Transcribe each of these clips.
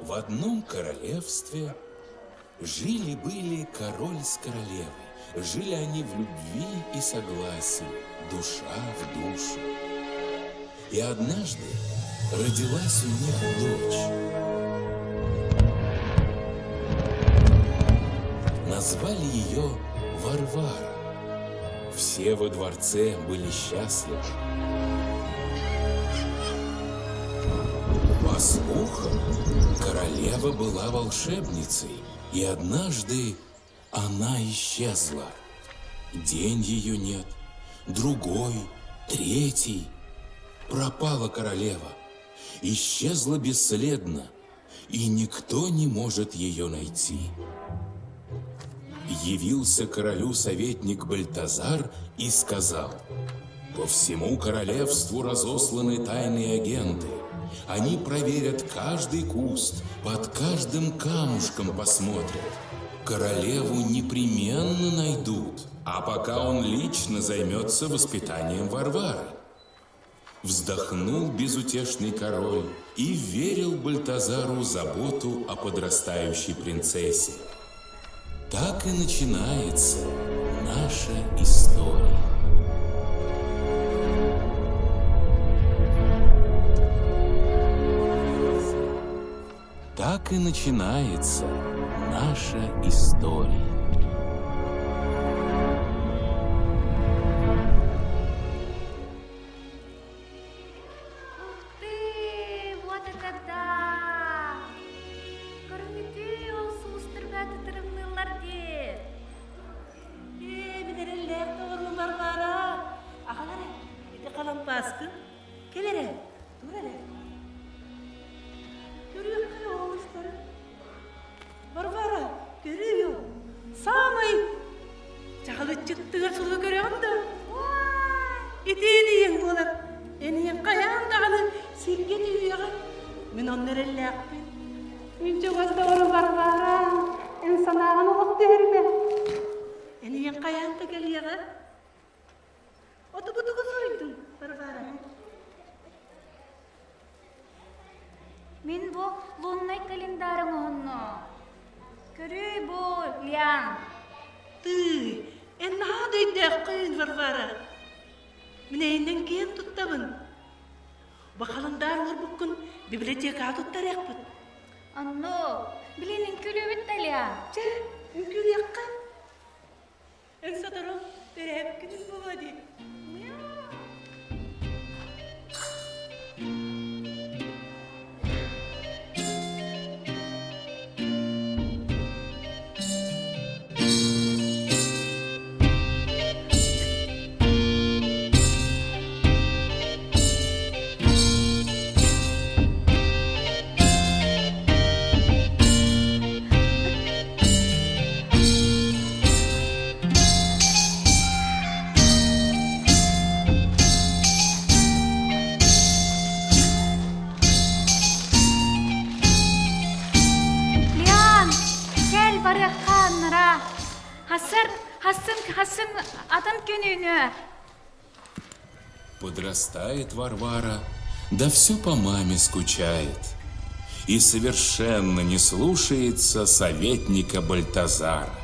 В одном королевстве жили-были король с королевой. Жили они в любви и согласии, душа в душу. И однажды родилась у них дочь. Назвали ее Варвара. Все во дворце были счастливы. По слухам, королева была волшебницей, и однажды она исчезла. День ее нет, другой, третий. Пропала королева, исчезла бесследно, и никто не может ее найти. Явился королю советник Бальтазар и сказал, «По всему королевству разосланы тайные агенты. Они проверят каждый куст, под каждым камушком посмотрят. Королеву непременно найдут, а пока он лично займется воспитанием Варвары. Вздохнул безутешный король и верил Бальтазару заботу о подрастающей принцессе. Так и начинается наша история. Так и начинается наша история. Ух ты, вот это да! Көрүҥүтүй ол сулустар бөтө тырымныыллар дии. Ээ, мин эрэллээх доҕорум Варвара. Аҕал эрэ, ити халампааскын. Кэл эрэ, тур эрэ. Көрүөххэ оҕустары. Варвара, көрүүй Саамай чаҕылыччыттыгар сулу көрөҕүн да? Итиэн ийэҥ буолар. Эн ийэҥ хайаан даҕаны сиргэ түһүөҕэ. Мин онно эрэллээхпин. Мин чугас доҕорум Варвара, эн санааҕын олох түһэрмэ. Эн ийэҥ хайаан да кэлиэҕэ. Отубутугу суруйдуҥ, Варвара. Мин бу луннай календарь оҥоһунну. Көрүүй бу, Лиан. Тыый, эн наһаа да өйдөөххүн, Варвара. Мин эйинэн киэн туттабын. Бу халандаар оҥорбуккун библиотекаҕа туттарыахпыт. Онно, билин үҥкүүлүүбүт да, Лиан. Чэ, үҥкүүлүөххэ. Эн сотору төрөөбүккүнүн буолуо дии. Лиан, кэл барыахха аннара. Хасыр, хассын, хассын атын күнүүнү. Подрастает Варвара, да все по маме скучает и совершенно не слушается советника Бальтазара.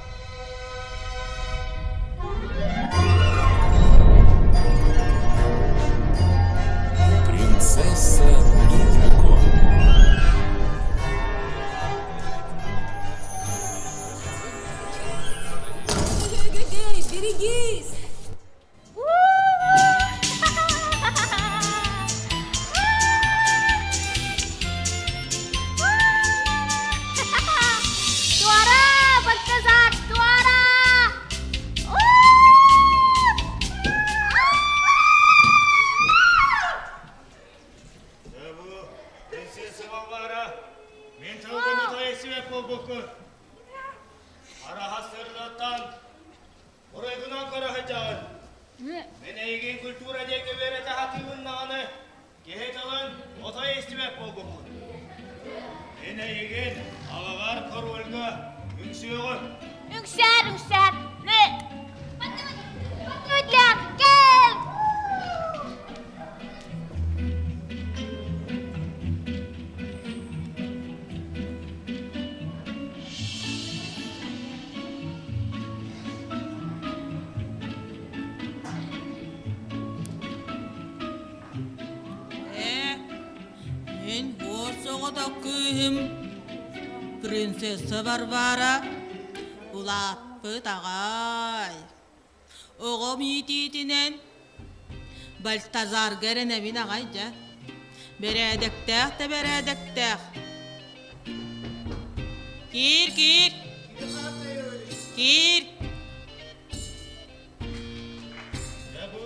Принцесса и дракон. Эй, берегись! Туара, Бальтазар, туара! Бу принцесса Варвара, мин тылгыны тайсыбек буолбуккун. Араһас сырдаттан Оройгунан көрө сылдьаҕын. Мин эйигин культура диэки үөрэтэ сатыыбын даҕаны, киһи тылын отой истибэт буолбуккун. Мин эйигин аҕаҕар корольга үҥсүөҕүм. Үҥсээр, үҥсээр. Для, кэл! кыыһым принцесса Варвара улааппыт аҕай. Оҕом иитиитинэн Бальтазарга эрэнэбин аҕай дьэ. Бэрээдэктээх да бэрээдэктээх. Киир, киир! Киир! Дьэ бу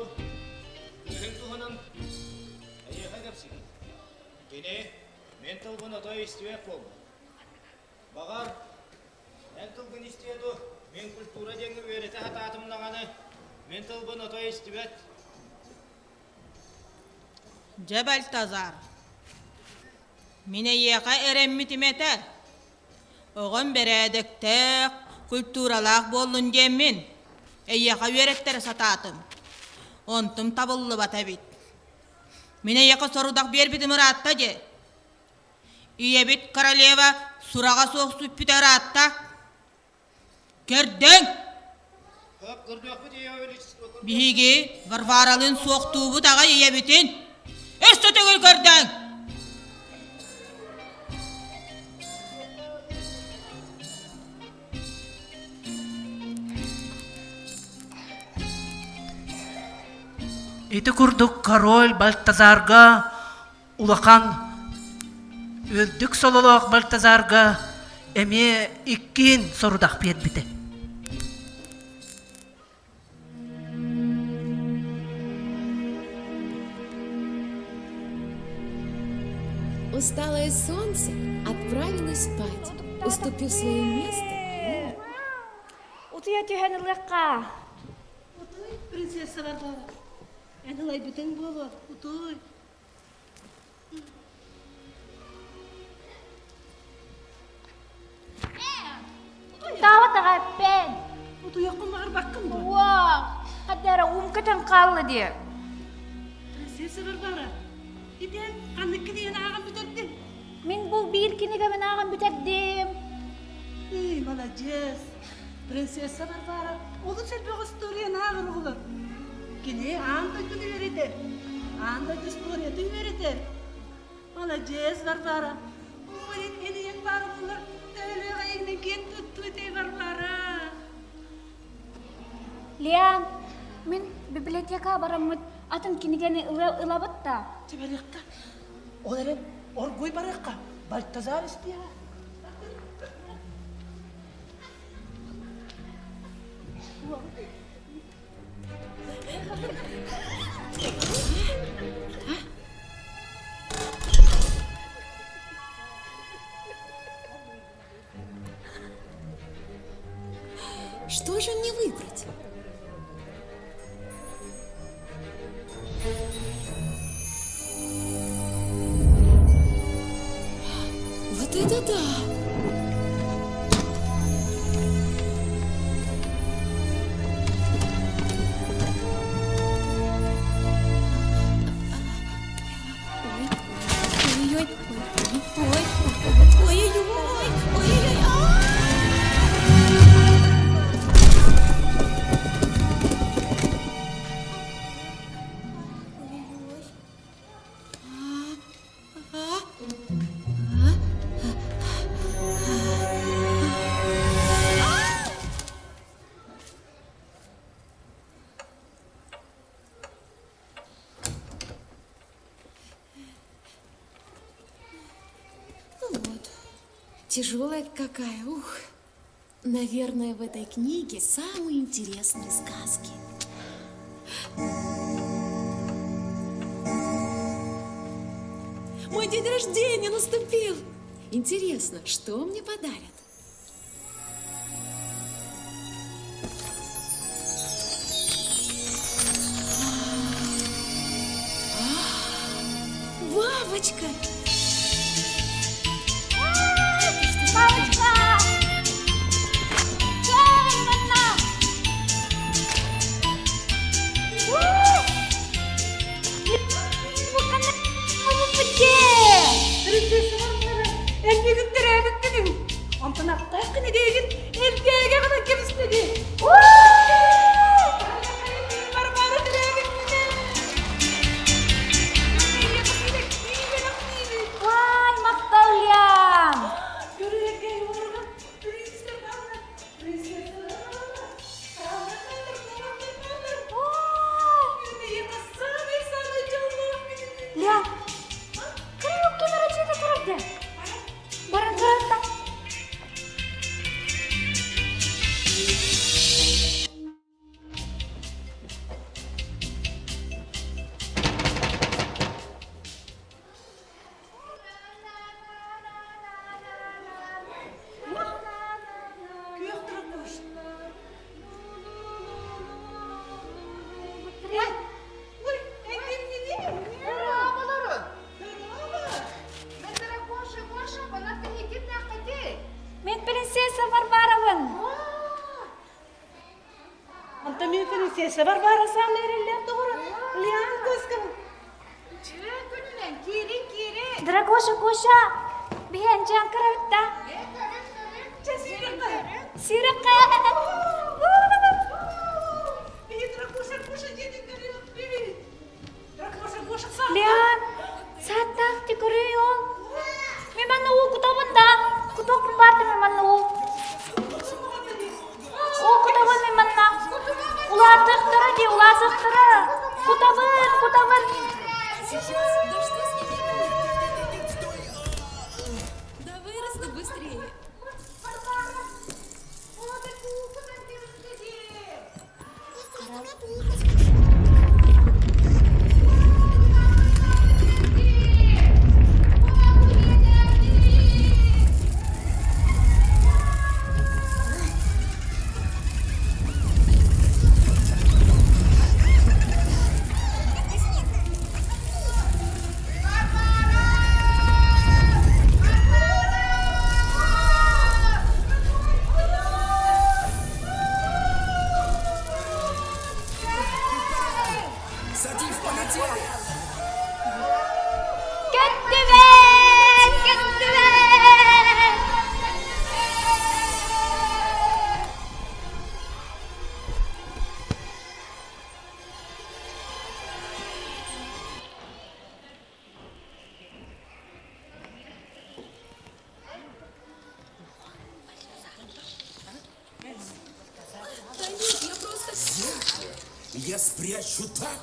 кыыһыҥ туһунан эйиэхэ кэпсиибин. Кини мин тылбын отой истибэт буолбут. Баҕар, эн тылгын истиэ дуо? Мин культура диэҥҥэ үөрэтэ сатаатым даҕаны, мин тылбын отой истибэт. Дьэ, Бальтазар, мин эйиэхэ эрэммитим этэ. Оҕом бэрээдэктээх, культуралаах буоллун диэммин, эйиэхэ үөрэттэрэ сатаатым. Онтум табыллыбата эбит. Мин эйиэхэ сорудах биэрбитим ыраатта дии. Ийэбит королева сураҕа суох сүппүтэ ыраатта. Көрдөҥ! Биһиги Варваралыын суохтуубут аҕай ийэбитин. Өссө төгүл көрдөҥ! Ити курдук король Бальтазарга улахан үрдүк сололоох Бальтазарга эмиэ иккиһин сорудах биэрбитэ. Усталое солнце отправилось спать, уступив свое место. Утуйа түһэн ылыахха. Утуй, принцесса Варвара. Эн ылайбытыҥ буолуо, утуй. Таава таҕайппын. Утуйаххын баҕарбаккын дуо? Уох, хадара уум көтөн хаалла дии. Принцесса Варвара, итэн ханнык кинигэни ааҕан бүтэрдиҥ? Мин бу биир кинигэбин ааҕан бүтэрдим. Ий, маладьыас. Принцесса Варвара олус элбэх остуоруйаны ааҕар оҕолор. Кини аан дойдуну үөрэтэр, аан дойду историятын үөрэтэр. Маладьыас, Варвара. Ой, эн ийэҥ баар буоллар, төһөлөөх эйигинэн киэн туттуо этэй, Варвара? Лиан, мин библиотека бараммыт атын кинигэни ылабыт да. Чэ, барыахха. Ол эрэн оргуй барыахха. Бальтазар истиэҕэ. Что же мне выбрать? Вот это да! Ой, ой, ой, ой, ой, ой, Ну вот, тяжелая какая, ух. Наверное, в этой книге самые интересные сказки. Мой день рождения наступил! Интересно, что мне подарят? Бабочка! Бабочка! Кэл манна! Элбигин төрөөбүккүнүҥ. Онтон аттаах кинигэйгин элгээгэ гынан кэбистэги. Варвара төрөөбүккүнэ. Вай, махтал Лиан! Ой, ой, эҥиннини! Дорооболорун! Дорообо! Мен Дракоша Гоша, манан тэһикиннээххити! Мин принцесса Варваровын. Онтон мин принцесса Варвара саамай эрэллээх доҕоро Лиан Коскова. Үчүгэй күнүнэн киирин киирин! Дракоша Гоша, биһиэн дьаан кырабытта. Э, көрүн көрүн! Чэ, сүүрүккэ! Сүүрүккэ! Биһи Дракоша Гоша диэтин көрүөхпүт. Дракоша Гоша саатта. Лиан, сааттаах ти көрүй ол. Мен манна уу кутобун да. Кутуохпун баарты мен манна уу. Уу кутобун мен манна. Улаатыахтара дии, улаатыахтара. Кутабын, кутабын. Сейчас, да что с ними будет? Да вырастут быстрее. Садив полетели! Көттүбэт! Көттүбэт! Да нет, я просто... Зеркало я спрячу так,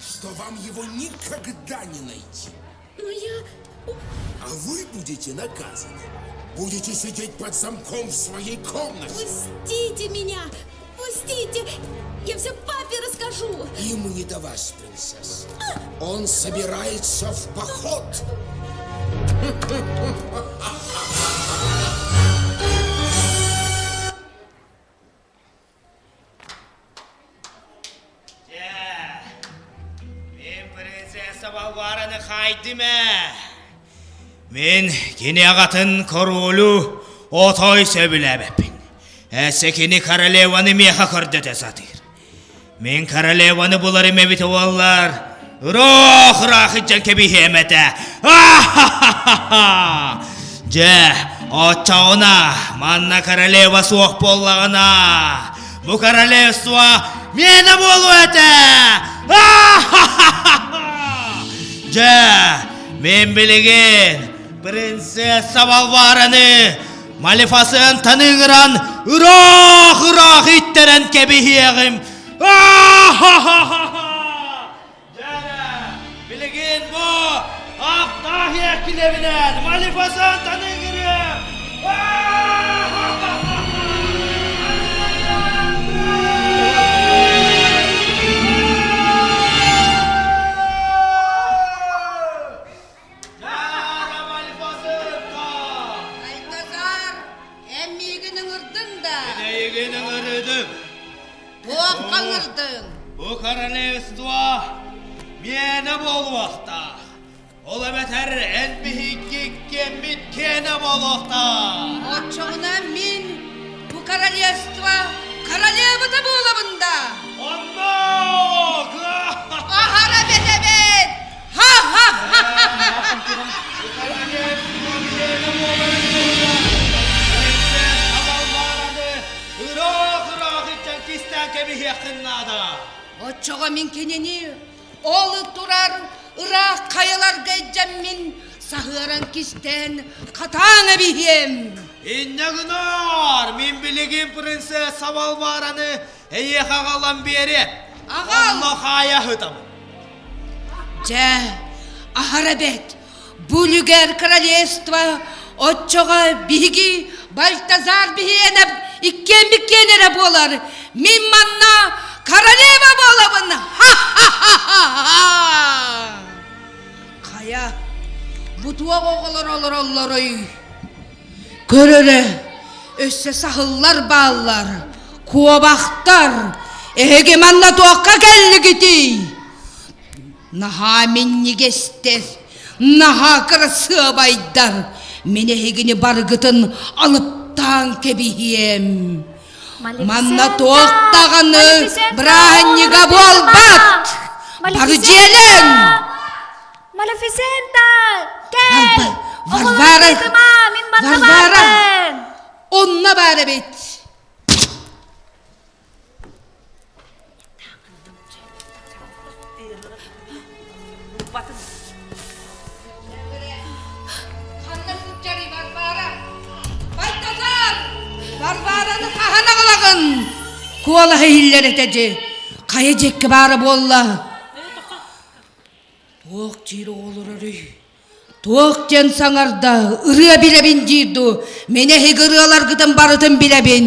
что вам его никогда не найти. Но я... А вы будете наказаны. Будете сидеть под замком в своей комнате. Пустите меня! Пустите! Я все папе расскажу! Ему не до вас, принцесса. Он собирается в поход. Дьэ, мин принцесса Варвараны хайдым ээ. Мин кини аҕатын королу отой сөбүлээбэппин. Эссе кини королеваны миэхэ көрдөтө сатыыр. Мин королеваны буларым эбит уоллар. Ыраах-ыраах илдьэн кэбиһиэм этэ. А-ха-ха-ха! Дьэ, оччоҕуна манна королева суох буоллаҕына, бу королевство миэнэ буолуо этэ! А-ха-ха-ха! Дьэ, мин билигин принцесса Варвараны Малефасентаны ыҥыран ыраах-ыраах иттэрэн кэбиһиэҕим! А-ха-ха-ха! Дьэ, билигин бу аптаах иэккилэбинэн Малефасентаны ыҥырыам! Бальтазар, эн миигин ыҥырдыҥ да? Мин эйигин ыҥырдым. Туохха ыҥырдыҥ? Бу королевство миэнэ буолуохтаах. Ол эбэтэр эн биһикки иккиэммит киэнэ буолуохтаах. Оччоҕуна мин бу королевство королевата буолабын да? Оннук! Аһара бэтэбит! Ха-ха-ха! Ыраах-ыраах иччэн кистээн кэбиһиэххин наада. Оччоҕо мин кинини ол турар ыраах хайаларга илдьэммин саһыаран кистээн хатаан эбиһиэм. Инньэ гынаар, мин билигин принцесса Валвараны эйиэхэ аҕалан биэриэм. Аҕал! Онно хаайа сытабын. Дьэ, аһара бэт, бу үлүгэр королевство оччоҕо биһиги Бальтазар биһиэнэ иккиэн иккиэн эрэ буолар. Мин манна королева буолабын! Ха-ха-ха-ха! Хайа, бу туох оҕолор олороллоруй? Көр эрэ, өссө саһыллар бааллар, куобахтар. Эһиги манна туохха кэллигитий? Наһаа минньигэстэр, наһаа кырасыабайдар. Мин эһигини барыгытын алыптаан кэбиһиэм. Манна туох даҕаны бырааһынньыга буолбат! Бары дьиэлэҥ! Малефисента! Кэл! Варвара! Варвара! Онно баар эбит! Ханна сылдьарый Варвара? Байтазар! Варвараны хаһан аҕалаҕын? Куолаһа иһиллэр этэ дьи. Хайа дьиэккэ баара буолла? Туох диир оҕолорорүй? Туох диэн саҥарда, ырыа билэбин диир дуу, мин эһиги ырыаларгытын барытын билэбин.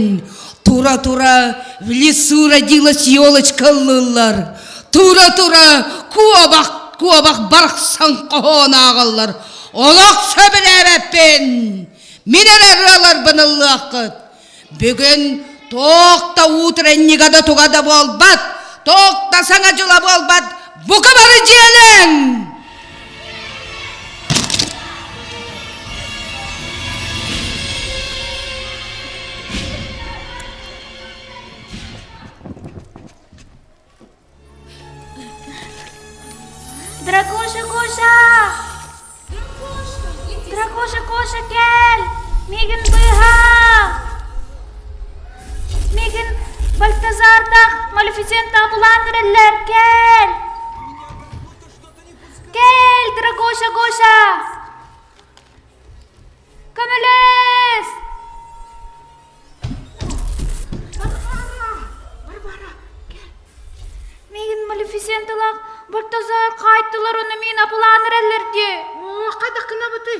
Тура-тура в лесу родилась елочка ыллыыллар. Тура-тура куобах куобах барахсан хоһоон ааҕаллар. Олох сөбүлээбэппин. Мин эрэ ырыаларбын ыллыаххыт. Бүгүн туох да утреннига да туга да буолбат, туох да саҥа дьыла буолбат, бука бары дьиэлэҥ! Дракоша, Коша! Дракоша, Коша, кэл! Миигин быыһаа! Миигин Бальтазардаах Малефисентаах булаан эрэллэр, кэл! Кэл, Дракоша, Гоша! Көмөлөс! Варвара! Варвара, кэл. Миигин Малефисенталаах Бальтазар хаайтылар ону миин абылаан эрэллэр дии. Оо, хайдах гынабытый?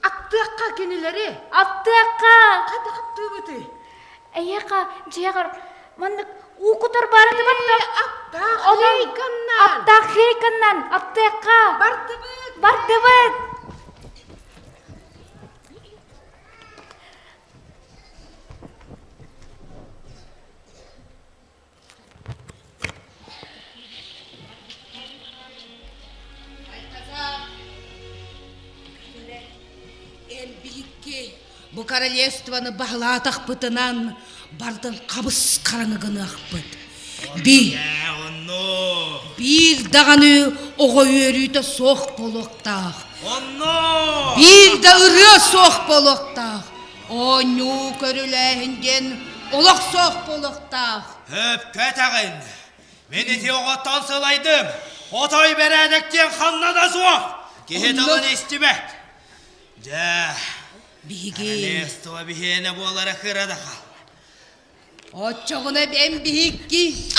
Аттыахха кинилэри. Аттыахха. Хайдах аттыыбытый? Эйиэхэ дьиэҕэр маннык уу кутар баараты батта. Аттаах лейканнан. Аттаах лейканнан аттыахха. Бардыбыт. Бардыбыт. Эн биһикки бу королевствоны баһылаатахпытынан бардын хабыс хараҥа гыныахпыт. Би биир даҕаны оҕо үөрүүтэ суох буолуохтаах. Онно! Биир да ырыа суох буолуохтаах. Оонньуу көрүлээһин диэн олох суох буолуохтаах. Өпкө этэҕин. Мин ити оҕоттон сылайдым. Отой бэрээдэк диэн ханна да суох. Киһи тылын истибэт. Дьэ, Биһиги королевство биһиэнэ буолара кыра да хаалла. Оччоҕуна эн биһикки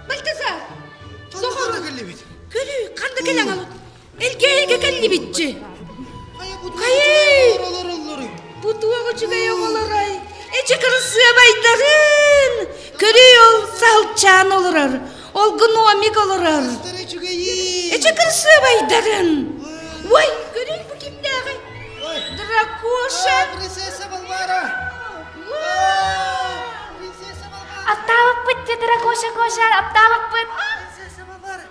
Бальтазар! Көрү, ханна кэлэн алыт? Элгээйигэ кэллибитчи. Хайы! Бу туох үчүгэй оҕолорой? Эчи кырасыабайдарын! Көрүй ол саһылчаан олорор. Ол гномик олорор. Эчи кырасыабайдарын! Ой, көрүй бу кимнээҕий? Дракоша! Принцесса Балбара! Принцесса Балбара! Аптаабыппыт, Дракоша, Коша, аптаабыппыт! Принцесса Балбара!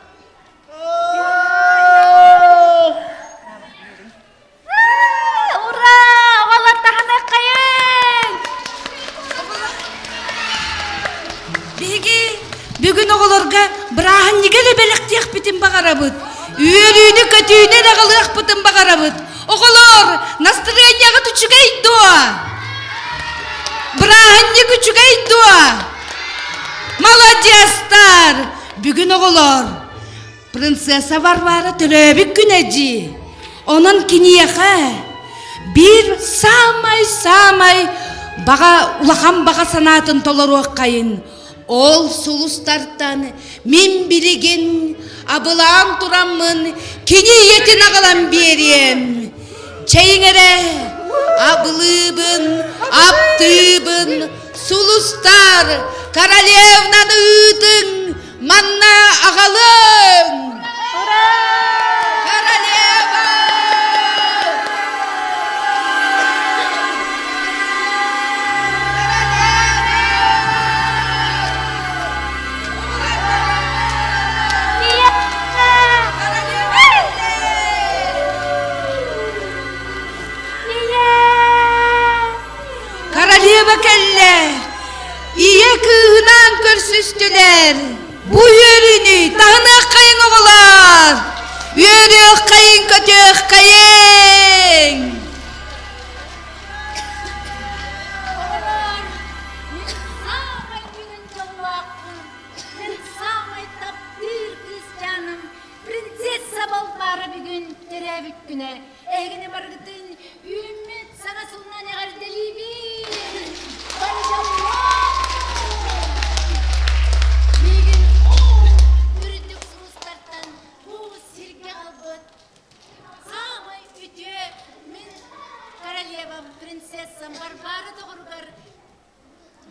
Ура! Оҕолор таһыныаххайыҥ! Биһиги бүгүн оҕолорго бырааһынньыгы эрэ бэлэхтиэхпитин баҕарабыт. Үөрүүнү-көтүүнү эрэ аҕалыахпытын баҕарабыт. Оҕолор, настырыанньаҕыт үчүгэй дуо? Бырааһынньык үчүгэй дуо? Маладьыастар! Бүгүн оҕолор, принцесса Варвара төрөөбүт күнэ дии. Онон киниэхэ биир саамай-саамай баҕа улахан баҕа санаатын толоруоххайын. Ол сулустартан мин билигин абылаан тураммын кини ийэтин аҕалан биэриэм. Чэйиҥ эрэ! Абылыыбын, аптыыбын, сулустар, королевнаны ыытыҥ, манна аҕалыҥ! Королева! Королева кэллэ! Ийэ кыыһынаан көрсүстүлэр! Бу үөрүүнү таһыныаххайыҥ оҕолоор! Үөрүөххэйиҥ, көтүөххэйиҥ! Оҕолор, мин саамай бүгүн дьоллоохпун, мин саамай таптыыр кыысчааным Принцесса Балбаара бүгүн төрөөбүт күнэ. Эһигини барыгытын үүммүт саҥа сылынан эҕэрдэлиибин! Бары дьоллоох Миигин үрдүк сулустартан бу сиргэ аҕалбыт саамай үтүө мин королевам, принцессам Варвара доҕоругар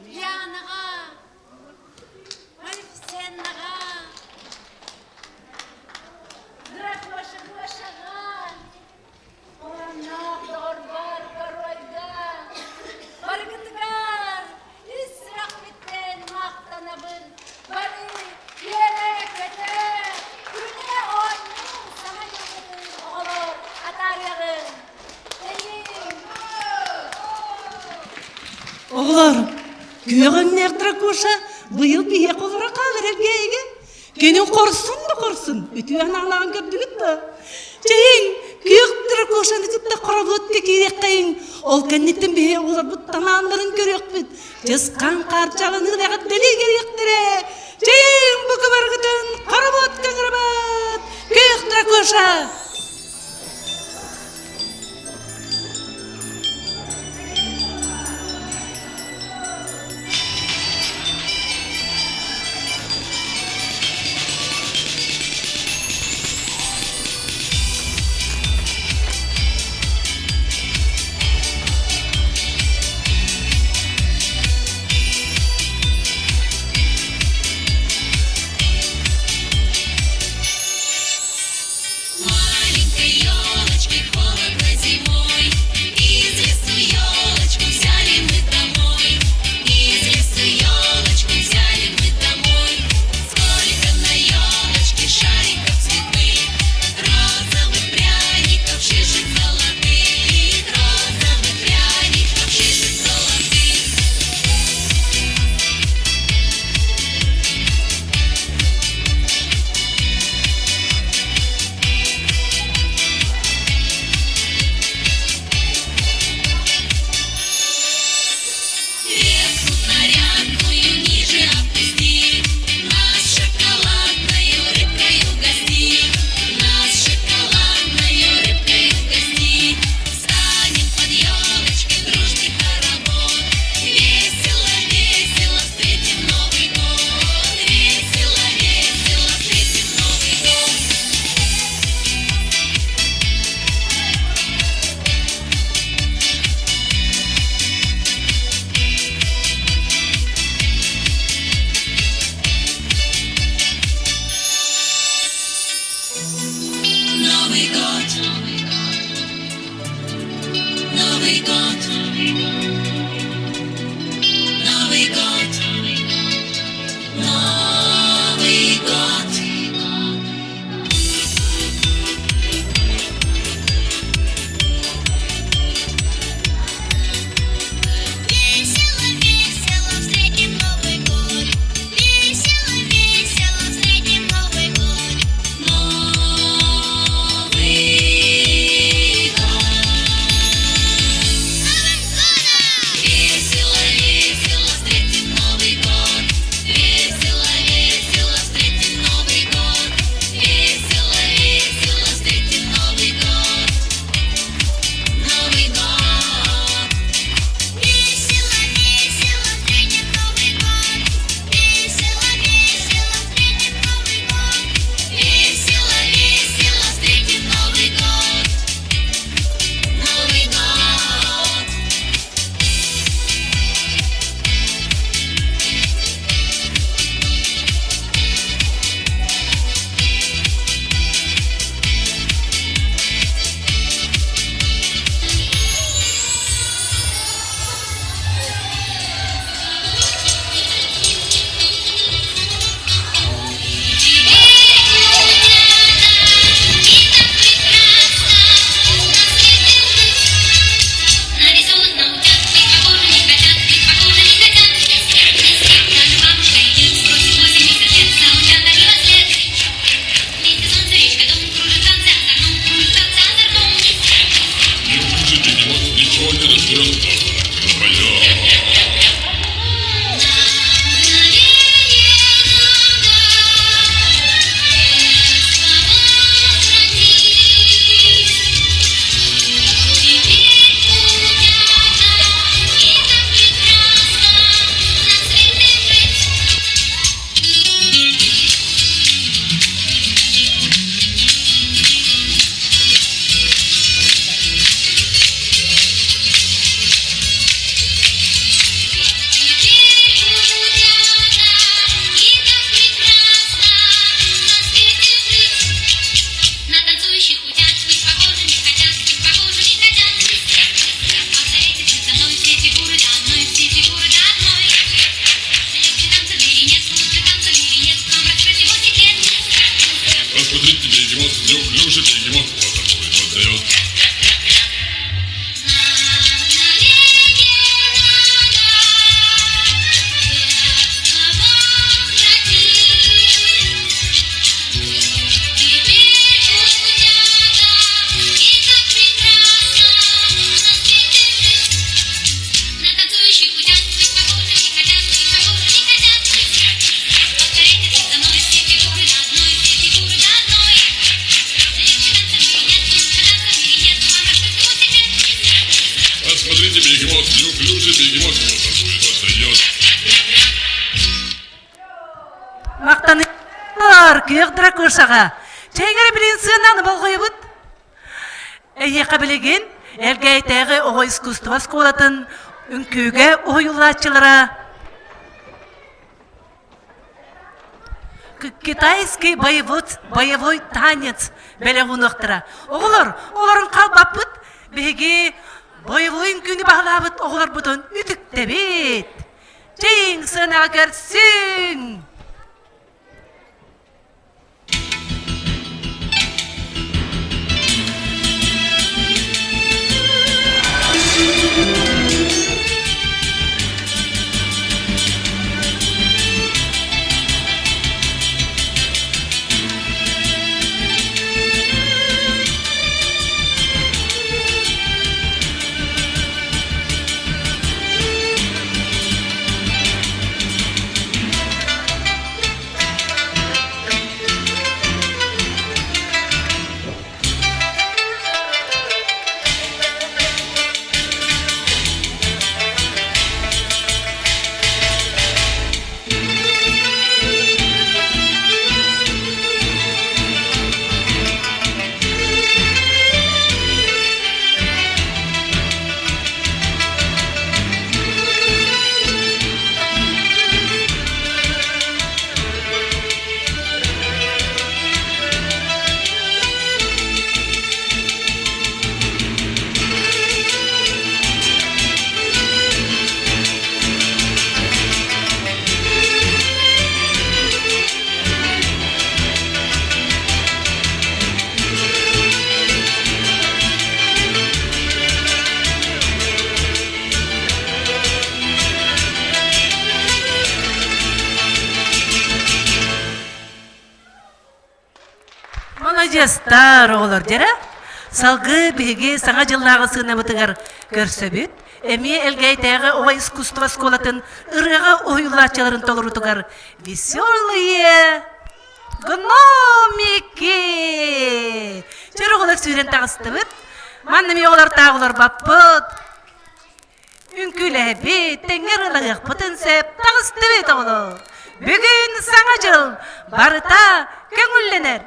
Лианаҕа, Малефисеннаҕа, Дракоша Гошаҕа, Оонноох доҕорбор Корольга, барыгытыгар ис сүрэхпиттэн махтанабын. Бары үөрэ-көтө, күлэ оонньуу саҥа дьылгытын оҕолор атаарыаҕыҥ. Оҕолор, күөх өҥнөөх дракоша быйыл биһиэхэ олоро хаалар эргээйигэ. Кини хорсун да хорсун, үтүө анаалаан көрдүгүт да. Чэйиҥ, күөх дракошаны кытта хороводка киириэххэйиҥ, ол кэнниттэн биһи оҕолорбут талааннарын көрүөхпүт. Чысхаан хаарчаланыы эҕэрдэлии кэлиэхтэрэ. Чэйиҥ, бука барыгытын хороводка ыҥырабыт! Күөх дракоша! Посмотрите, бегемот, неуклюжий бегемот, вот такой вот дает. Посмотрите, бегемот, неуклюжий бегемот, вот такой вот дает. Махтанар күөх дракошаҕа. Чэйгэр билин сыананы болҕойбут. Эйиэхэ билигин Элгээйтээҕи оҕо искусство оскуолатын үҥкүүгэ уһуйуллааччылара Китайский боевой, боевой танец бэлэх уунуохтара. Оҕолор, олорун халбаппыт. Биһиги боевой үҥкүүнү баһылаабыт оҕолорбутун үтүктэбит. Чэйиҥ сыанаҕа көрсүҥ! Маладьыастар, оҕолор дьэрэ. Салгыы биһиги Саҥа дьыллааҕы сыанабытыгар көрсөбүт. Эмиэ Элгээйдээҕи оҕо искусство оскуолатын ырыаҕа уһуйуллааччыларын толоруутугар «Веселые гномики» Чөр оҕолор сүүрэн таҕыстыбыт. Манна эмиэ оҕолор таах олорбоппут. Үҥкүүлэһэбит, тэҥҥэ ырылаһыахпытын сөп, таҕыстыбыт оҕолор. Бүгүн Саҥа дьыл барыта көҥүллэнэр.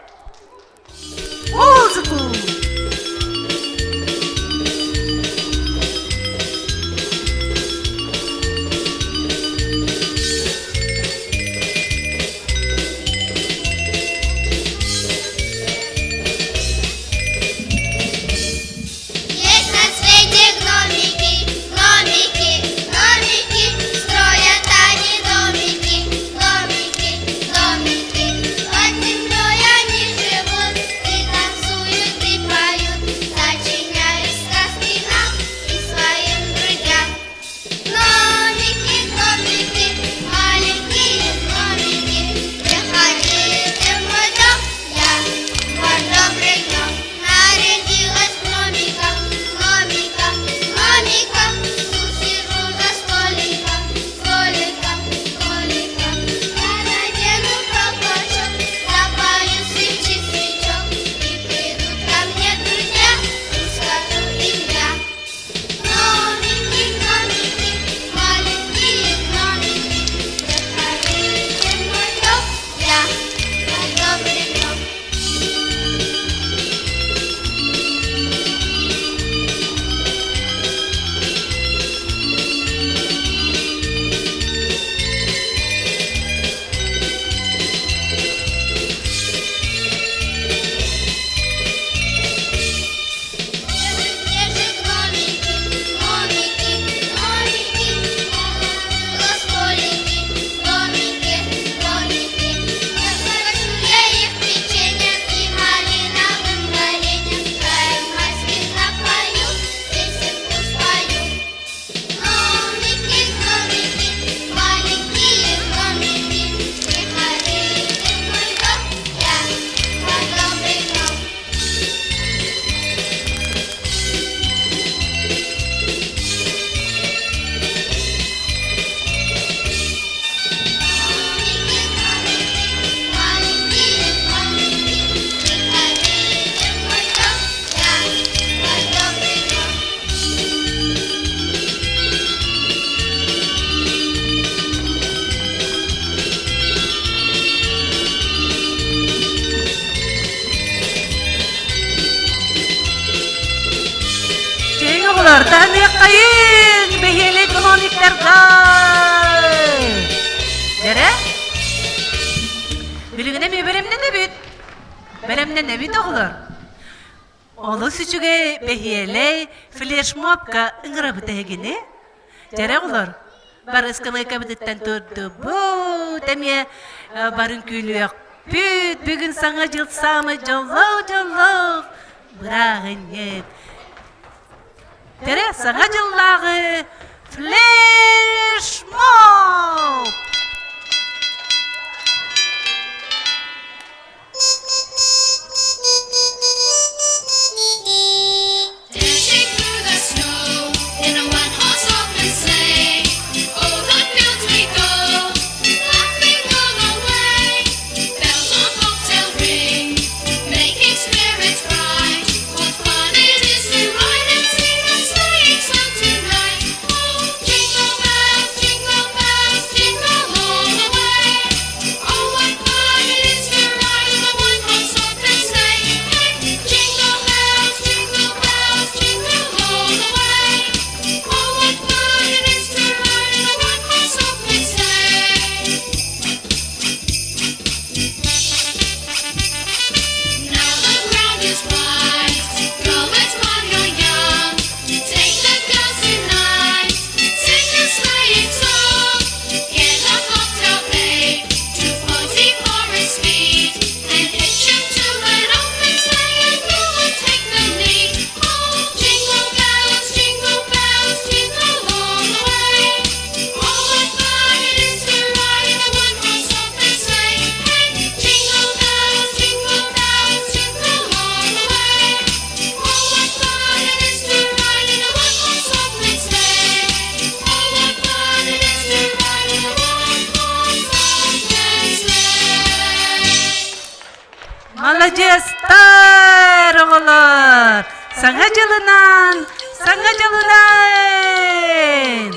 Музыку! Есть на свете гномики, гномики, гномики, Строят они домики, домики, домики. Под землей они живут и танцуют, и поют. күүтэргэ! Дэрэ? Билигин эмиэ бэлэмнэнэбит. Бэлэмнэнэбит оҕолор. Олус үчүгэй, бэһиэлэй флешмобка ыҥырабыт эһигини. Дьэрэ оҕолор, бары ыскамыайкабытыттан турдубут, эмиэ барын күлүөхпүт. Бүгүн Саҥа дьыл саамай дьоллоох дьоллоох бырааһынньык. Дьэрэ Саҥа дьыллааҕы флешмоб! Dashing through the snow in a one-horse open sleigh. O'er the fields we go, laughing all the way. Bells on bobtail ring, making spirits bright. What fun it is to ride and sing a sleighing song tonight! Oh, jingle bells, jingle bells, jingle all the way. Oh, what fun it is to ride in a one-horse open sleigh! Hey, jingle bells, jingle bells, jingle all the way. Oh, what fun it is to ride in a one-horse open sleigh! Now the ground is white, go it while you're young. Take the girls tonight, sing a sleighing song. Hear the bobtail bay, 240 for its speed, and hitch 'em to an open sleigh, and who will take the lead? Oh, jingle bells, jingle bells, jingle all the way. Oh, what fun it is to ride in a one-horse open sleigh! Hey, jingle bells, jingle bells, jingle all the way. Oh, what fun it is to ride in a one-horse open sleigh! Oh, what fun it is to ride in a one-horse open sleigh! Маладьыастар, оҕолор! Саҥа дьылынан! Саҥа дьылынан!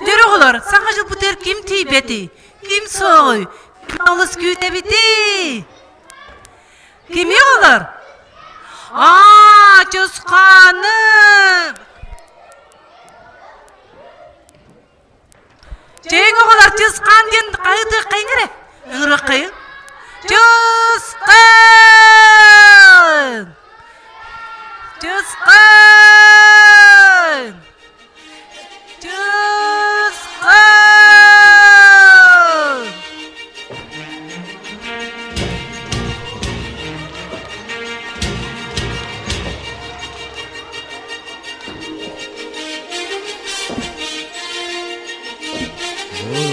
Дөр оҕолор, саҥа дьылбытыгар ким тиийбэтий? Ким суоҕуй? Ким олус күүтэбитий? Кими оҕолор? Аа, Чусханы! Чэйиҥ оҕолор Чысхаан диэн хаһыытыаххайыҥ эрэ. Ыҥырыаххайыҥ. Чысхаан! Чысхаан! Чысхаан!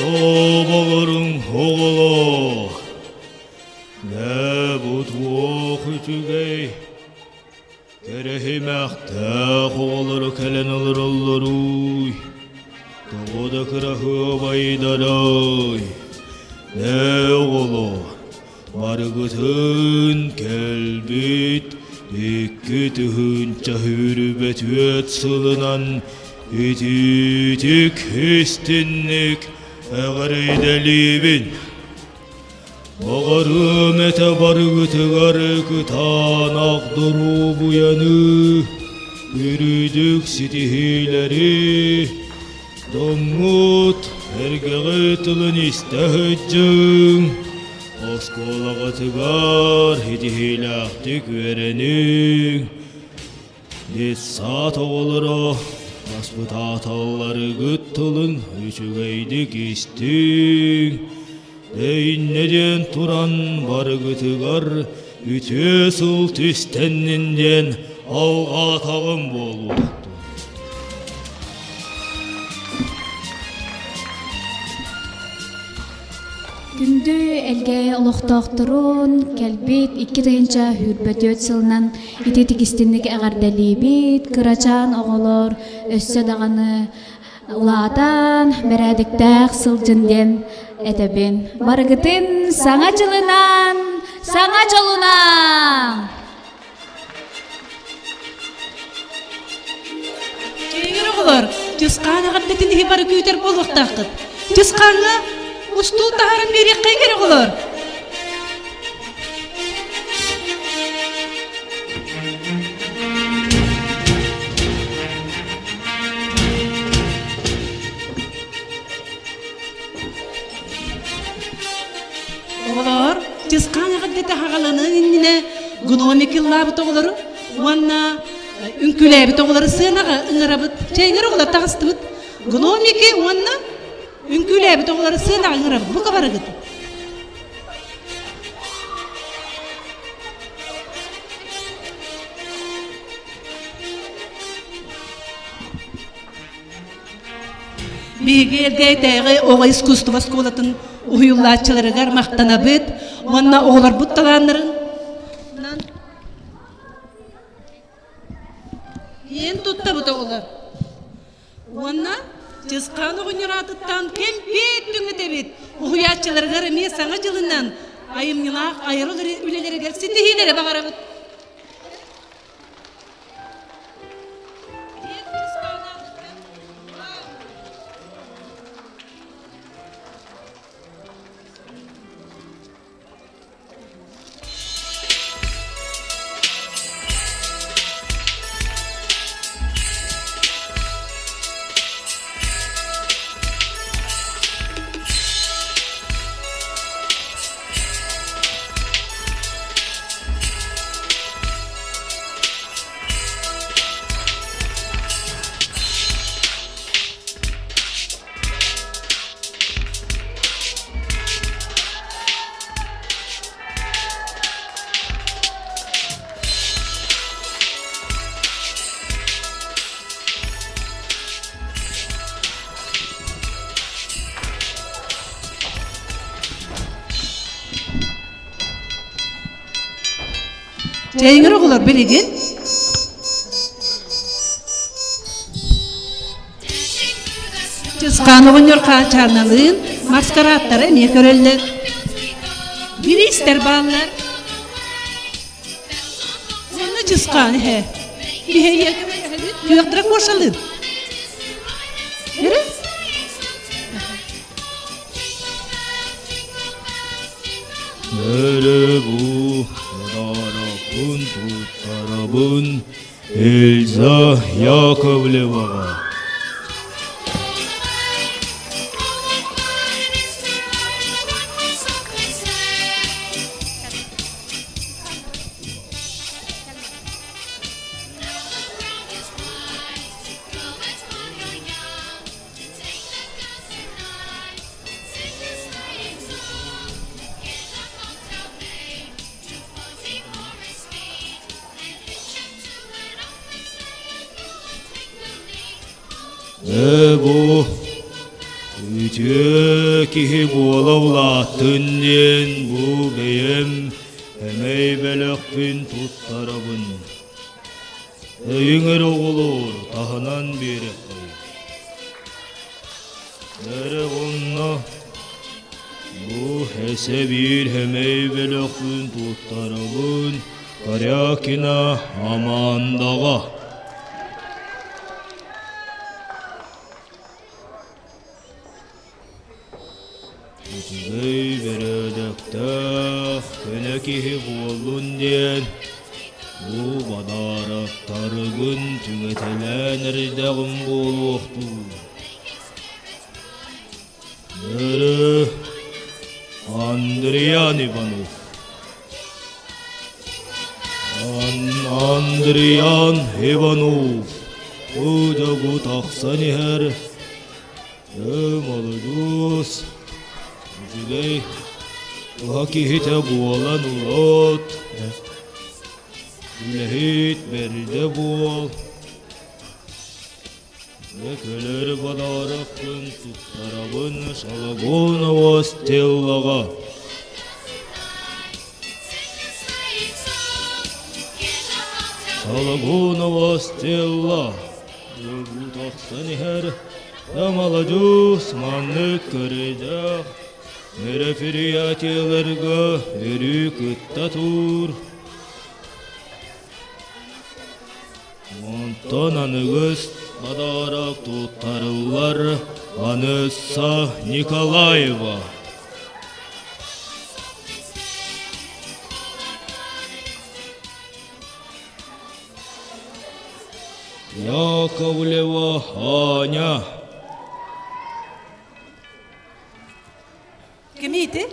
Оҕолоруҥ оҕолоор, дьэ бу туох үчүгэй, кэрэһимэхтээх оҕолоро кэлэн олороллоруй, тоҕо да кыраһыабайдарай, дьэ оҕолоор, Барыгытын кэлбит 2024 сылынан итиитик истинник эҕэрдэлиибин. Баҕарыам этэ барыгытыгар кытаанах доруобуйаны, үрдүк ситиһиилэри, Тоҥмут эргэҕи тылын истэ сылдьыҥ, оскуолаҕытыгар ситиһиилээхтик үөрэниҥ. Детсад оҕолоро баспытааталларыгыт тылын үчүгэйдик истиҥ. Эйиннэ диэн туран барыгытыгар үтүө сыл түстэннин диэн алҕаатаҕым буолуохтун. Күндү Элгээйи олохтоохторун кэлбит 2024 сылынан ити тикистинник эҕэрдэлиибит, кырачаан оҕолор өссө даҕаны улаатан, бэрээдэктээх сылдьын диэн этэбин. Барыгытын Саҥа дьылынан, Саҥа дьолунан! Чэйиҥэр оҕолор, Чысхаан эҕэрдэтин иһи бары күүтэр буолуохтааххыт. Чысхааҥҥа устуул таһааран биэриэххэйиҥ оҕолор. Оҕолоор, Чысхаан эҕэрдэтэ хаҕаланыан иннинэ гномик ыллаабыт оҕолору уонна үҥкүүлээбит оҕолору сыанаҕа ыҥырабыт. Чэйиҥэр оҕолор таҕыстыбыт. Гномики уонна үҥкүүлээбит оҕолору сыанаҕа ыҥырабыт. Бука барыгыт. Биһиги Элгээйитээҕи оҕо искусство оскуолатын уһуйуллааччыларыгар махтанабыт уонна оҕолорбут талааннарын киэн туттабыт оҕолор. Уонна Чысхаан оҕонньор аатыттан кэмпиэт түҥэтэбит. Уһуйааччыларыгар эмиэ Саҥа дьылынан айымньылаах айар үлэлэригэр ситиһиилэри баҕарабыт. Чэйиҥэр оҕолор билигин Чысхаан оҕонньор Хаачааналыын маскарааттары эмиэ көрөллөр. Бириистэр бааллар. Уонна Чысхаан иһэ. Биһиги күөх дракошалыын. Эрэ? Өрөбу ударабын туттарабын Эльза Яковлеваҕа. Ээ бу үтүө киһи буола улааттын диэн бу бэйэм эмэй бэлэхпин туттарабын. Өйүҥ эрэ оҕолоор, таһынан биэрэххэй. Эрэ онно бу эсэ биир эмэй бэлэхпин туттарабын Корякина Амандаҕа. Үчүгэй бэрээдэктээх көнө киһи буоллун диэн бу бадаарактаргын түҥэтэлээн эрдэҕим буолуохтуу. Бөрө Андриан Иванов Андриан Иванов Удагу тахсан иһэр Ээ, молодьуос, үчүгэй, туһа киһитэ буолан улаат, үлэһит бэрдэ буол. Дьэ көлөр бадааракпын туттарабын Шалагонова Стеллаҕа. Шалагонова Стелла Дьолу тахсан иһэр Маладьыас маннык көрүдэх мероприятиеларга өрүү кытта тур. Онтон аныгыс подарок туттарыллар Анесса Николаева. Яковлева Аня. Кимий ити?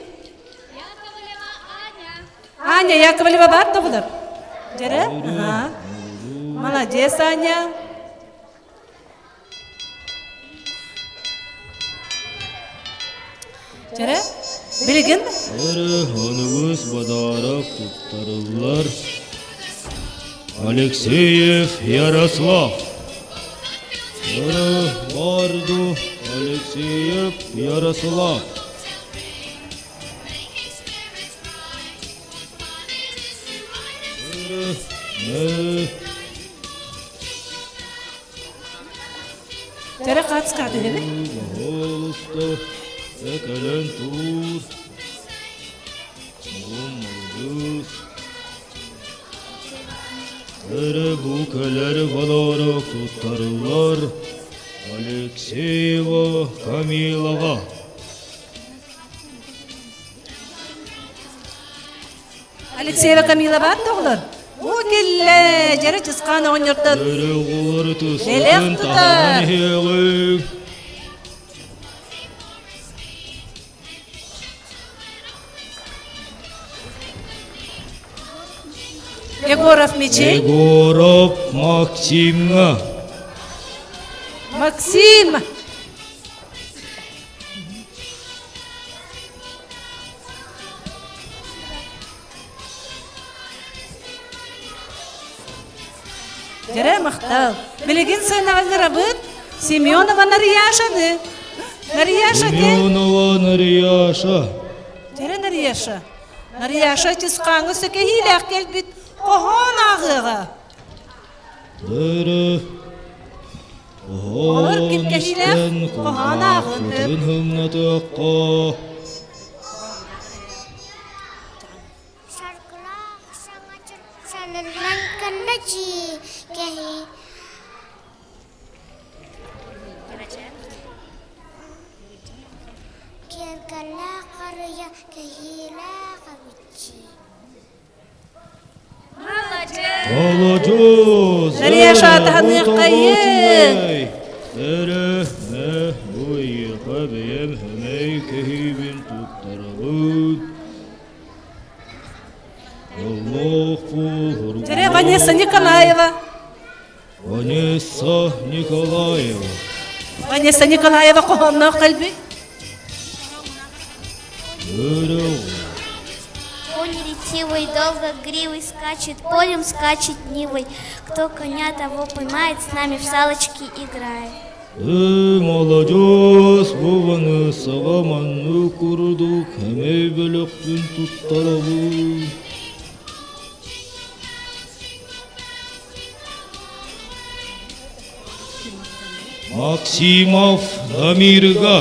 Аня Яковлева баар да булар? Дьэрэ? Аха. Молодец, Аня. Дьэрэ? Билигин? Өрө онугус бодарок туттарыллар. Алексеев Ярослав. Өрө барду Алексеев Ярослав. Дьэрэ хаацка түһэбит. Пожалуйста, экэлэн тур. Молодец. Эрэ бу кэлэр балары туттарылар Алексеева Камилова. Алексеева Камила баар да оҕолор? Уу киллэ, дьэрэ Чысхаан оҕонньортон бэлэх тутар. Егоров Мичий. Егоров Максимҥа. Максим! Дьэрэ махтал. Билигин сыанаҕа Семенова Нарияшаны. Нарияша кел. Семенова Нарияша. Дьэрэ Нарияша. Нарияша чысхааҥы сөкэһиилээх кэлбит хоһоон ааҕыаҕа. Дөрө Олор Хоһоон ким кэһиилээх истэн хоһоон ааҕын кулгаахпытын хымнатыахха. Саргылаах саҥа сананан кэллэчии кэһии Киэргэллээх харыйа кэһиилээх эбиччии Молодец! Нарияша таһыныаххайыҥ! Эрэ мэ бу эйиэхэ бэйэм сэмэй кэһиибин туттарабын. Дьэрэ Ванесса Николаева. Ванесса Николаева. Ванесса Николаева хоһоонноох кэлбит. Конь ретивый, долго гривой скачет, полем скачет нивой. Кто коня того поймает, с нами в салочки играет. Эй, молодец, бу Ванессаҕа маннык курдук эмэй бөлөхпүн туттарабын. Максимов Дамирга.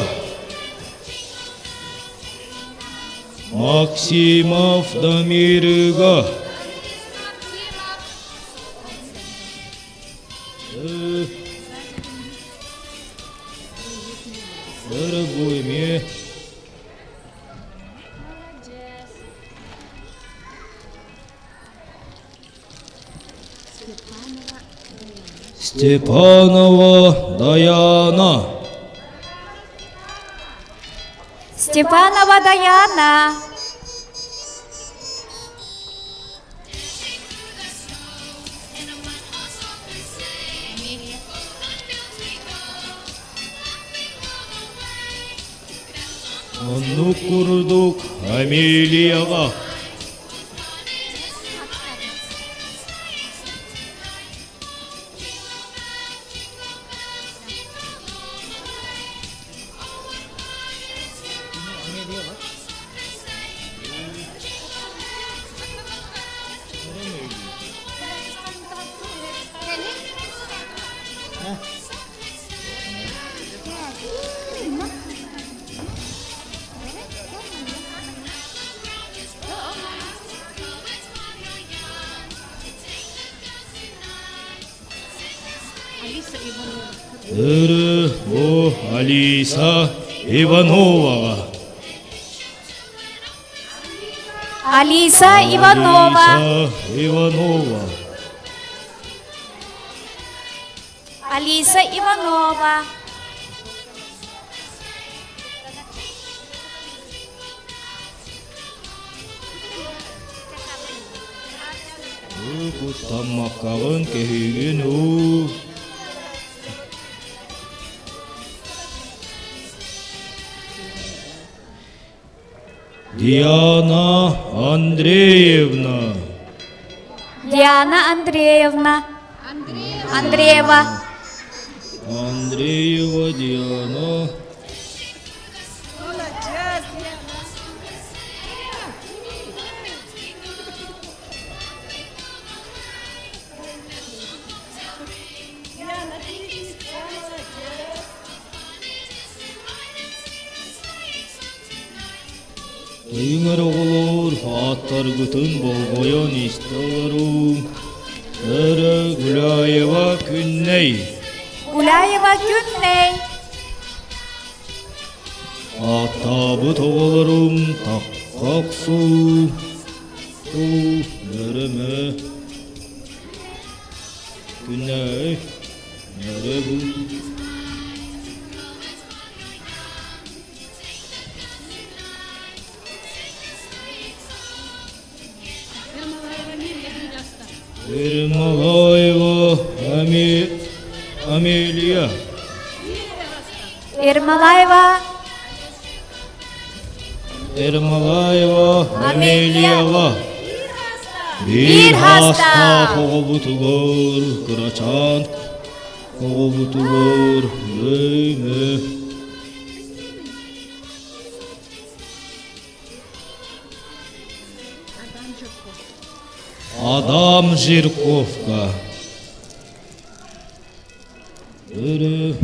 Максимов Дамирга. Дорогой мне. Степанова Даяна. Степанова Даяна. Оннук курдук Амелияҕа. Ыры бу Алиса Ивановаҕа. Алиса Иванова. Алиса Иванова. Алиса Иванова. Куттаммаккаҕын кэһиигин уу. Диана Андреевна. Диана Андреевна. Андреева. Андреева Диана. Тыйыҥар оҕолоор, ааттаргытын болҕойон истэ олоруҥ. Өрө Гуляева Күннэй. Гуляева Күннэй. Ааттаабыт оҕолорум такка охсуу, уу, өрөмө. Күннэй, өрө бу. Ермолаева Амелия. Ермолаева. Ермолаева Амелиява. Биир хаста оҕобутугар кырачаан оҕобутугар өймө. Адам Жирковка. Өрө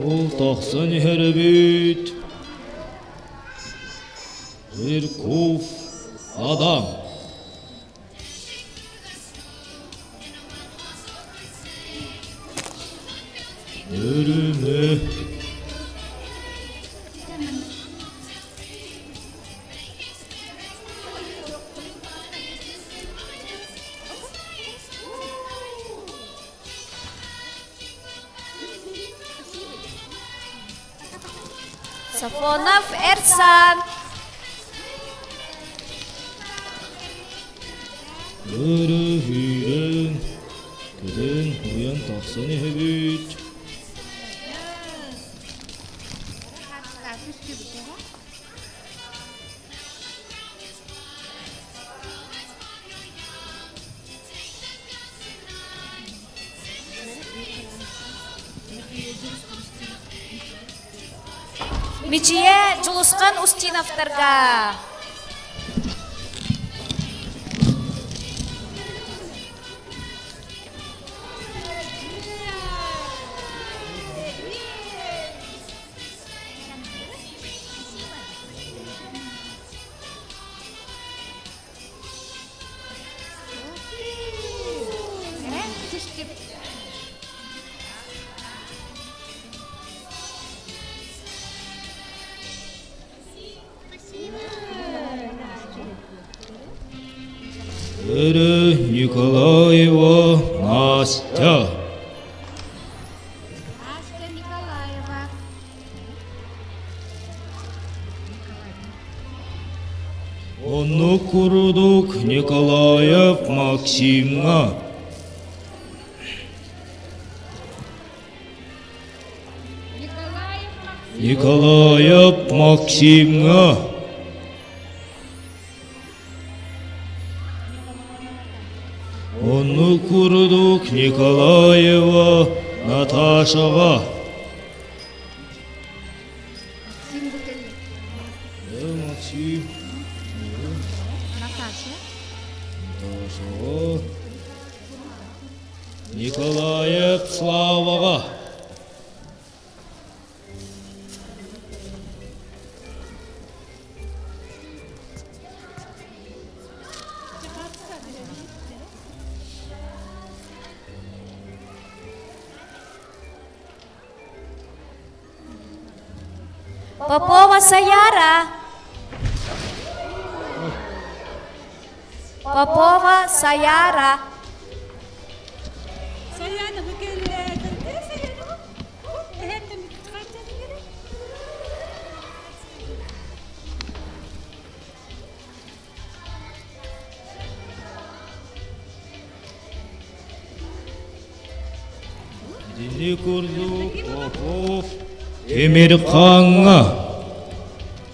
ол тахсан иһэр эбит. Жирков Адам. Өрүмэ. Сафонов Эрсан. Өрүһүйэн, көтөн уйан тахсан иһэбит. Мичийэ Дьулусхан Устиновтарга. Өрө Николаева Настя. Настя Николаева. Оннук курдук Николаев Максимҥа Николаев Максимҥа Оннук курдук Николаева Наташаҕа Максим. Наташа. Наташа. Николаев Славаҕа. Попова Саяра. Попова Саяра. Саяна бу кэллэ. Саяна. Итини курдук Попов Тимирхаҥҥа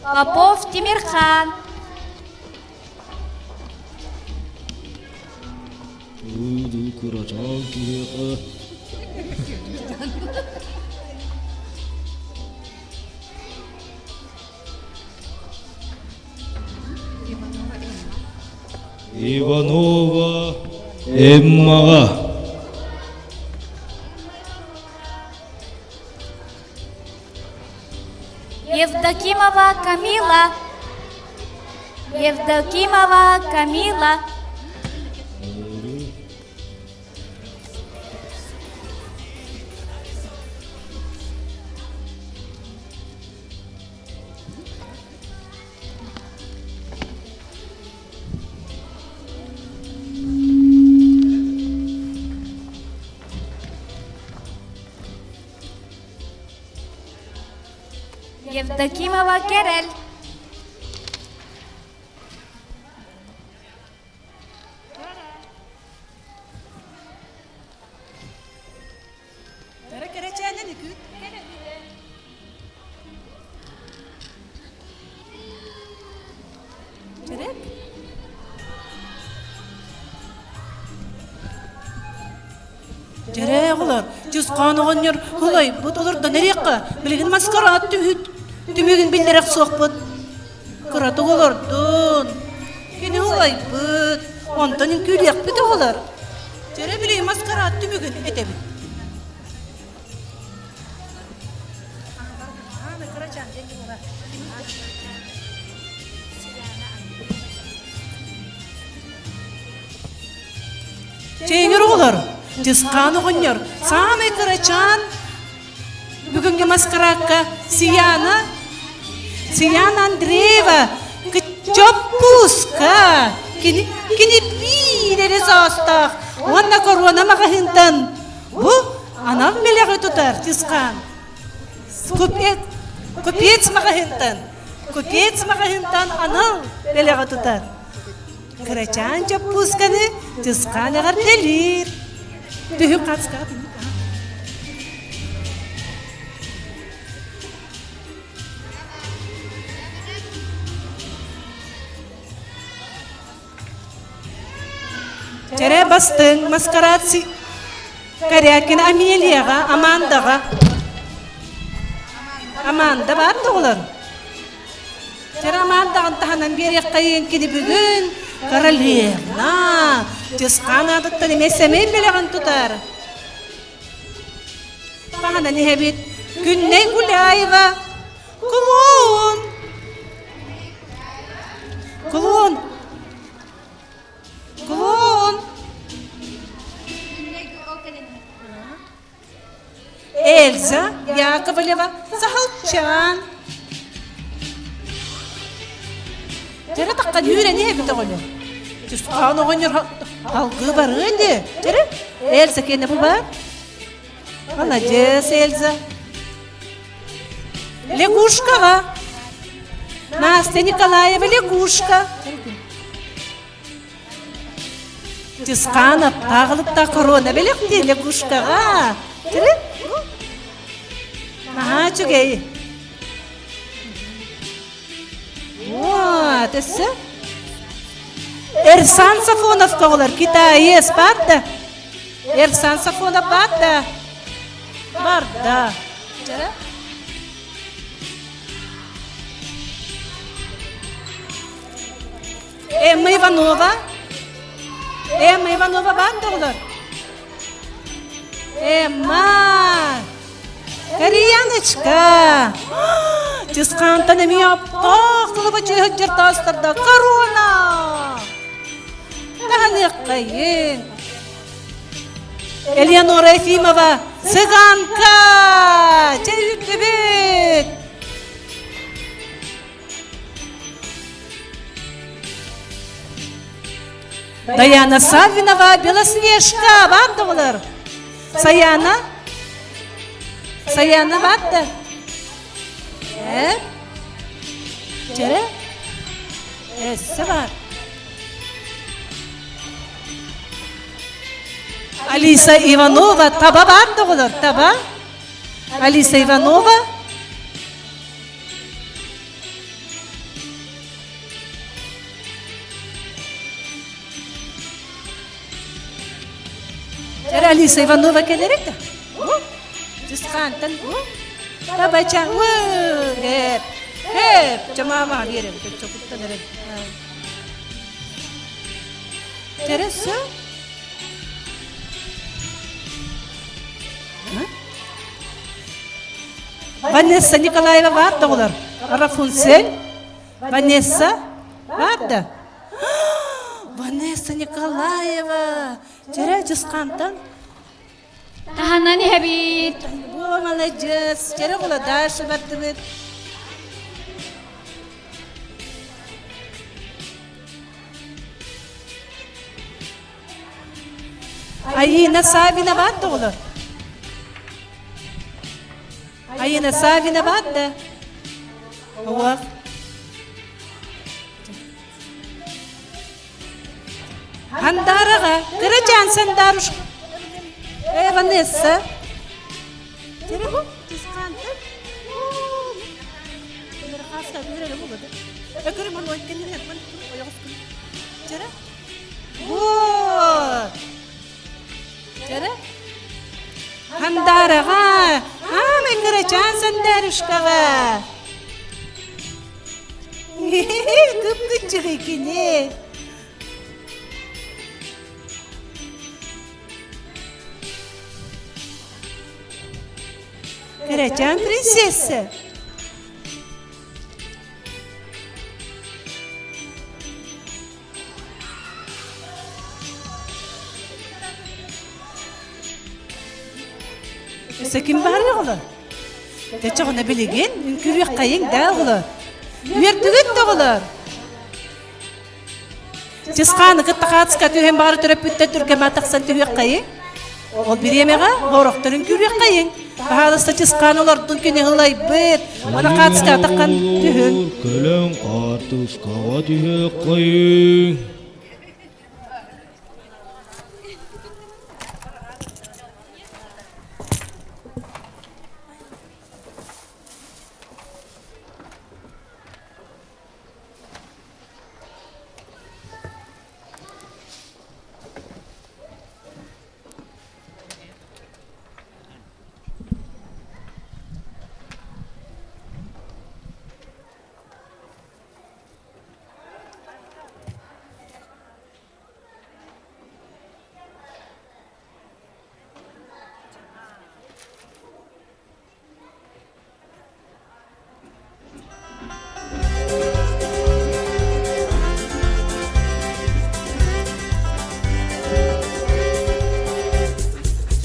Попов Тимирхан. Ыы кырачаан киһиэхэ Иванова Эммаҕа Евдокимова Камила. Евдокимова Камила. Евдокимова Керел. Кэрэ кэрэчээнэн үкүүт. Чэрек. Дьэрэ оҕолор, Чысхаан оҕонньор ылайбыт олордон эриэххэ, билигин маскараат түһүт, түмүгүн биллэрэх суохпут. Кыратык олордун, кини ылайбыт, онтон үҥкүүлүөхпүт оҕолор. Дьэрэ билигин маскараат түмүгүн этэбит. Чэйиҥэр оҕолор, Чысхаан оҕонньор, саамай кырачаан бүгүҥҥү маскараакка Сияна, Сияна Андреева Чоппууска кини, кини биир эрэ саастаах уонна корона маҕаһыынтан бу анал бэлэҕи тутар Чысхаан. Купец, купец маҕаһыынтан, купец маҕаһыынтан анал бэлэҕи тутар. Кырачаан чоппуусканы Чысхаан эҕэрдэлиир. Түһүк хацкаҕа Чэрэ бастыҥ маскарад Корякина Амелияҕа, Амандаҕа. Аманда баар да оҕолор? Чэрэ Амандаҕын таһынан биэриэххэйин кини бүгүн королевна Чысхаан аатыттан эмиэ сэмэй бэлэҕин тутар. Таһынан иһэбит Күннэй Гуляева Кулун! Кулун! Кулун! Эльза Яковлева Сахалчан. Дьэрэ таххан үүрэн иһэбит оҕонньор. Чусхаан оҕонньор халгыы барыан дии. Дьэрэ Эльза киэнэ бу бар. Маладьыас, Эльза. Лягушкаҕа. Настя Николаева лягушка. Чысхаан аттааҕылыктаах корона бэлэхтии лягушкаҕа. Кири? Наһаа үчүгэй. Вот, өссө. Эрсан Сафоновка оҕолор китаец бар да. Эрсан Сафонов бар да. Бар да. Эмма Иванова. Эмма Иванова бар да оҕолор. Эмма! Кореяночка! Чысхаантан эмиэ аптаах кылыбачыы сылдьар таастарда корона! Таһыныаххайын! Элеонора Ефимова, цыганка! Чэ үрдүбүт! Даяна Саввинова, Белоснежка, бар да олар. Саяна? Саяна бар да. Э? Жере? Эссе бар. Алиса Иванова таба баар да оҕолор, таба. Алиса Иванова. Дьэ, Алиса Иванова кэлэр этэ. Дьысхаантан табача хэп хэп чамаама биэрэн чокуттан эрэн. Тересу Ванесса Николаева баар да оҕолор? Рафунцель Ванесса баар да? Ванесса Николаева! Чэрэ Чысхантан Таһынан иһэбит. Буо маладьыас. Чэрэ оҕолор дальше бардыбыт. Айина Савина баар да оҕолор? Айина Савина баар да? Уох. Хандаараҕа кырачаан Сандаарушка Э, Ванесса. Хандаараҕа, аамай кырачаан Сандаарушкаҕа. Кып-кыччыгый кини. Кэрэчээн принцесса. Өссө ким баар оҕолор? Тэчэҕинэ билигин үҥкүрүөххэйиҥ да оҕолор. Үөрдүгүт да оҕолор? Чысхааны кытта хаатыска түһэн баҕар төрөппүттэр түргэмэ тахсан түһүөххэйиҥ. Ол бириэмэҕэ хорохтор үҥкүрүөххэйиҥ. Баһаалыста Чысхаан олордун күнү ылайбыт. Аны хаатыска таххан түһүн. Кэлэн хаартыскаҕа түһүөххэйиҥ.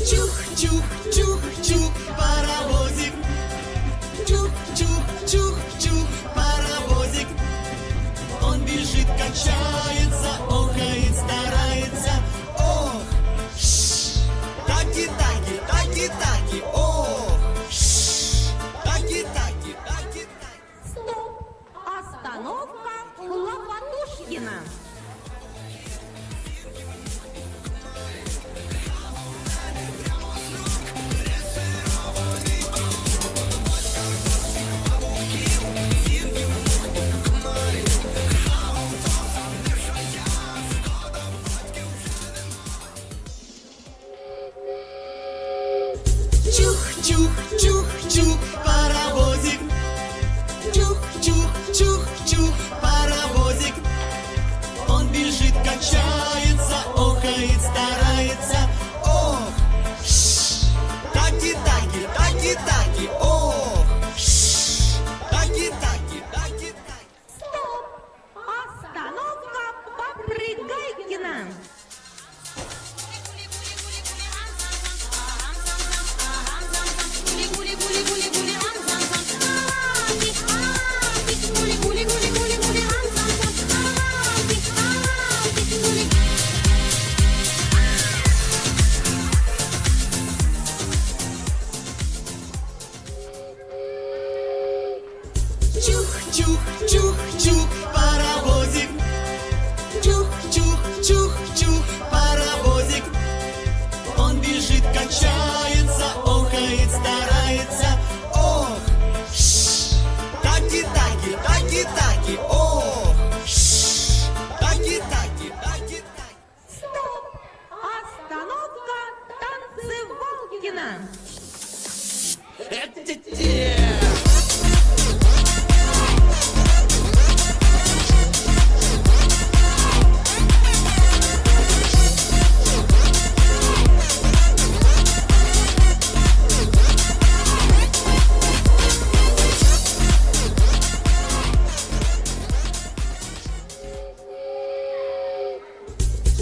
Чух-чух, чух-чух, паровозик. Чух-чух, чух-чух, паровозик. Он бежит, качается, охает, старается. Ох, таки-таки, таки-таки, ох, таки-таки, таки-таки. Стоп! Остановка Лопатушкина. Чух-чух, чух-чух, паровозик. Чух-чух, чух-чух, паровозик.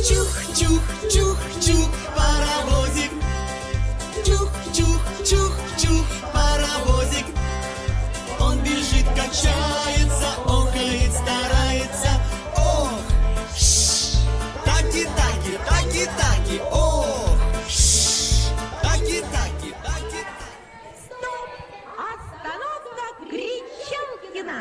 Чух-чух, чух-чух, паровозик. Чух-чух, чух-чух, паровозик. Он бежит, качается, охает, старается. Ох, ш, таки-таки, таки-таки, ох, ш, таки-таки, таки-таки. Стоп! Остановка Кричалкина!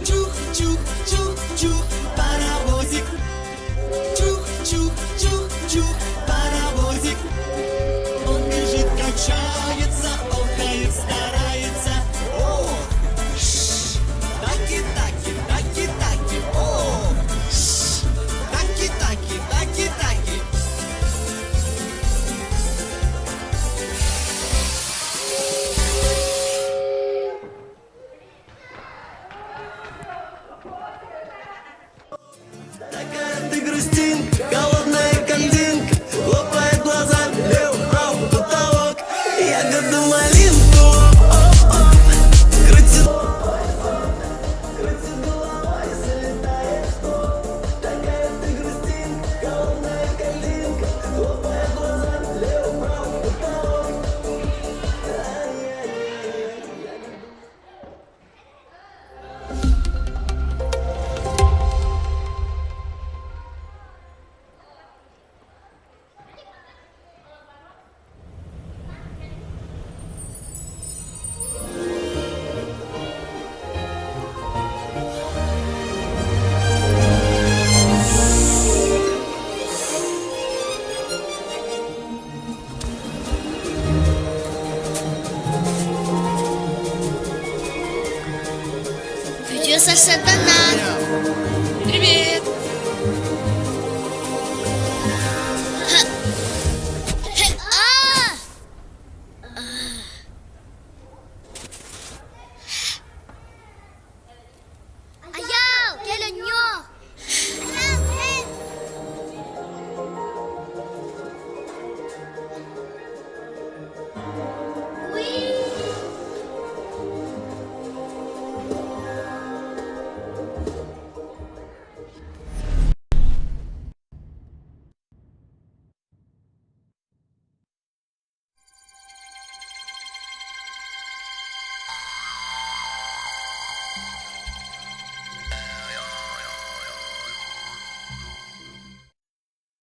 Чух-чух, чух-чух, паровозик. Чух-чух, чух-чух, паровозик. Он бежит, качается, охает, старается. Ох, ш, таки-таки, таки-таки, ох, ш, таки-таки, таки-таки. Такая ты грустинка, голодная картинка, хлопает глазами, лево, право, потолок. Ягоду малинку, оп-оп, крутит. Крутит головой, залетает в топ. Такая ты грустинка, голодная картинка, хлопает глазами, лево, право, потолок. Ай-яй-яй, ягоду. Үтүө сарсыарданан!